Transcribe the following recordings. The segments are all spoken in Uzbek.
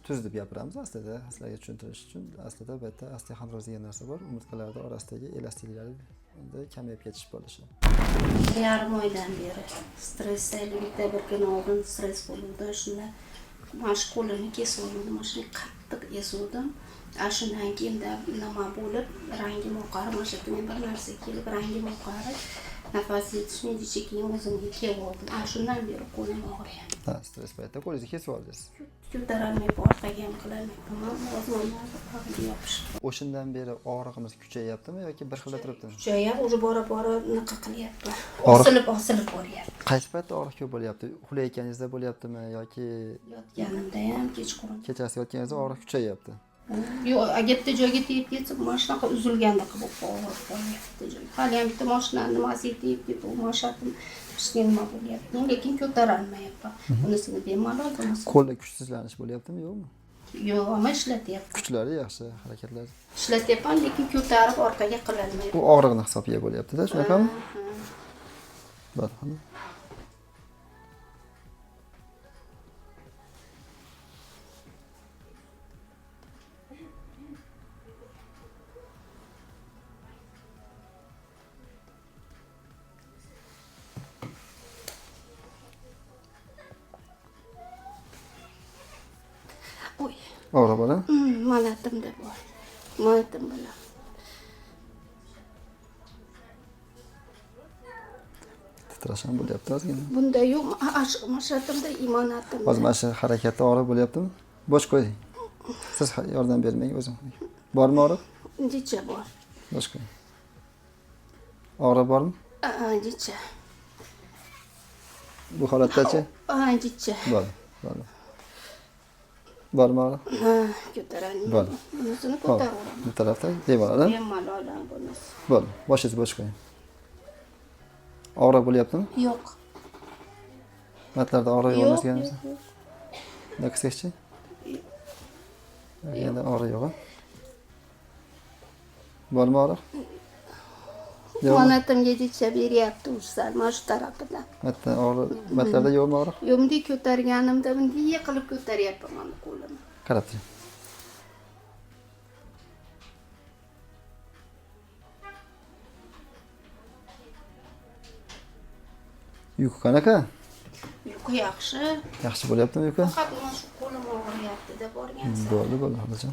Tuz deb gapiramiz aslida, sizlarga tushuntirish uchun. Aslida bu yerda osteoxondroz degan narsa bor, umurtqalarda orasidagi elastikliklar kamayib ketish bo'lishi. 1,5 oydan beri stress, bitta bir kun oldin stress bo'luvdi. Shunda mana shu qo'limni kesib oldim, mana shuni qattiq ezuvdim. Shundan keyin nima bo'lib, rangim oqarib, mana shu yerda bir narsa kelib, rangim oqarib, nafas yetishmaydi, keyin o'zimga kelib oldim. Shundan beri qo'lim og'riyapti. Ha, stress paytida qo'lingizni kesib oldingiz. Ko'tarolmay, orqaga ham qilolmayapman. Hozir yopishib. O'shandan beri og'rig'imiz kuchayyaptimi yoki bir xilda turibdimi? Kuchayyapti, уже bora bora niqa qilyapti. Osilib osilib boryapti. Qaysi paytda og'riq ko'p bo'lyapti? Uxlayotganingizda bo'lyaptimi yoki yotganimda ham, kechqurun. Kechasi yotganingizda og'riq kuchayyapti. Yo'q, agar bitta joyga tegib ketsa, mana shunaqa uzilgandaqa bo'lib og'rib qolyapti. Hali ham bitta mashinani nimasiga tegib ketdi, u mashatim nima bo'lyapti, lekin ko'tarolmayapman. Bunisini bemalol, bunisi. Qo'lda kuchsizlanish bo'lyaptimi, yo'qmi? Yo'q, ammo ishlatyapman. Kuchlari yaxshi, harakatlar. Ishlatyapman, lekin ko'tarib orqaga qilolmayapman. Bu og'riqni hisobiga bo'lyapti-da, shunaqami? Bo'ldi. Oy. Og'riq bor-a? Malatimda bor. Malatim bilan. Titrash ham bo'lyapti ozgina. Bunda yo'q, mashatimda imonatimda. Hozir mana shu harakatda og'riq bo'lyaptimi? Bo'sh qo'ying. Siz yordam bermang, o'zim. Bormi og'riq? Jicha bor. Bo'sh qo'ying. Og'riq bormi? Jicha. Bu holatdachi? Jicha. Bor, bor. Bormi og'riq? Ha, ko'tarolmayman. Bo'ldi. Bunisini ko'taraveraman. Bu tarafda bemalol. Bemalol bunisi. Bo'ldi. Boshingizni bo'sh qo'ying. Og'riq bo'lyaptimi? Yo'q. Matlarda og'riq Yo'q, yo'q. yo'q. Qilsakchi? Yana og'riq yo'q. Bormi og'riq? Manatimga jicha beryapti sal mana shu tarafidan. Matda og'riq, matlarda yo'qmi og'riq? Yo'q, bunday ko'targanimda bunday qilib ko'taryapman mana qo'limni. Qarab turing. Uyqu qanaqa? Uyqu yaxshi. Yaxshi bo'lyaptimi uyqu? Faqat mana shu qo'lim og'riyapti-da borgan sari. Bo'ldi, bo'ldi, hozircha.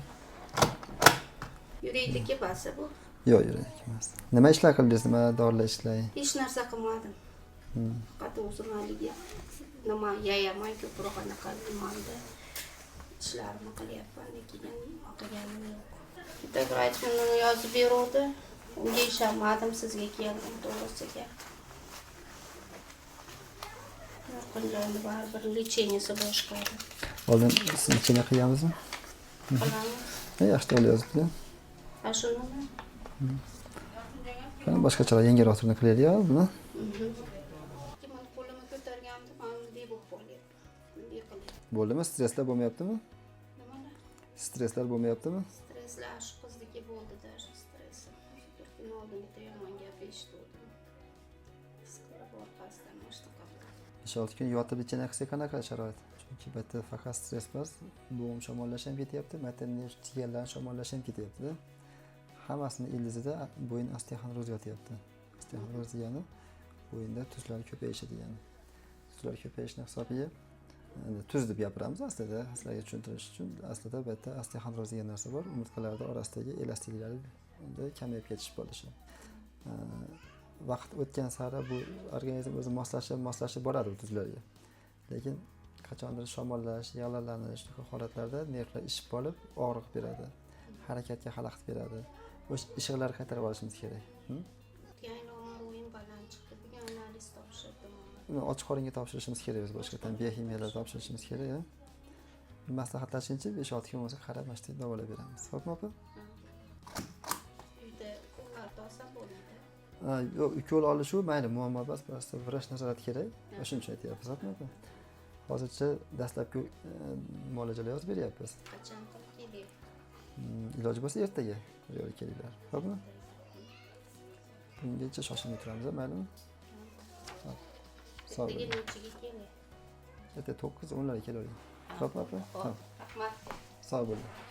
Yurakniki basi bu. Yo'q, yurakniki emas. Nima ishlar qildingiz? Nima dorilar ishlay? Hech narsa qilmadim. Faqat o'zim haligi nima yayaman ko'proq anaqa nimamda ishlarimni qilyapman, lekin nima qilganim yo'q. Bitta vrach buni yozib beruvdi. Unga ishonmadim, sizga keldim to'g'risiga. Yorqinjonni baribir lechенiyasi boshqa edi. Oldin siz lecheniya qilganmizmi? Qilamiz. Yaxshi dori yozibdi. Ha, shunimi? Qani boshqacharoq yengilroq turini qilaylik buni. Men qo'limni ko'targanimda mana bunday bo'lib qolyapti. Bunday qilyapti. Bo'ldimi? Stresslar bo'lmayaptimi? Nimalar? Stresslar bo'lmayaptimi? Stresslar shu qizniki bo'ldi-da, shu stressi. Bir kun oldin bitta yomon gap eshituvdim. Siqilib orqasidan mana shunaqa qildi. 5-6 kun yotib lecheniya qilsak qanaqa sharoit? Chunki bu yerda faqat stress emas, bo'g'im shamollash ham ketyapti, matni jigarlarni shamollash ham ketyapti-da. Hammasini ildizida bo'yin osteoxondroz yotyapti. Osteoxondroz degani bo'yinda tuzlar ko'payishi degani. Tuzlar ko'payishini hisobiga endi tuz deb gapiramiz aslida, sizlarga tushuntirish uchun. Aslida bu yerda osteoxondroz degan narsa bor, umurtqalarda orasidagi elastikliklar kamayib ketish bo'lishi. Vaqt o'tgan sari bu organizm o'zi moslashib boradi bu tuzlarga. Lekin qachondir shamollash, yalallanish shunaqa holatlarda nervlar ishib qolib og'riq beradi, harakatga xalaqit beradi. O'sha ishiqlarni qaytarib olishimiz kerak. O'yin baland chiqdi. Bugun analiz topshirdim. Uni ochiq qoringa topshirishimiz kerak biz, boshqatdan bioximiyalar topshirishimiz kerak. Maslahatlashguncha 5-6 kun bo'lsa qarab mana shu yerda davolab beramiz. Xo'pmi opa? Uyda ukollar olsam bo'ladi. Yo'q, ukol olishu mayli, muammo emas, просто vrach nazorati kerak. O'shuning uchun aytyapmiz, xo'pmi opa? Hozircha dastlabki muolajalar yozib beryapmiz. Qachon qilib kelay? Iloji bo'lsa ertaga yo'l kelinglar. Xo'pmi? Bungacha shoshilmay turamiz, maylimi? Sog' Ertaga bo'ling. nechiga kelay? Erta 9-10larga kelavering. Xo'p, opa. Xo'p, Xo'p. Rahmat. Sog' bo'ling.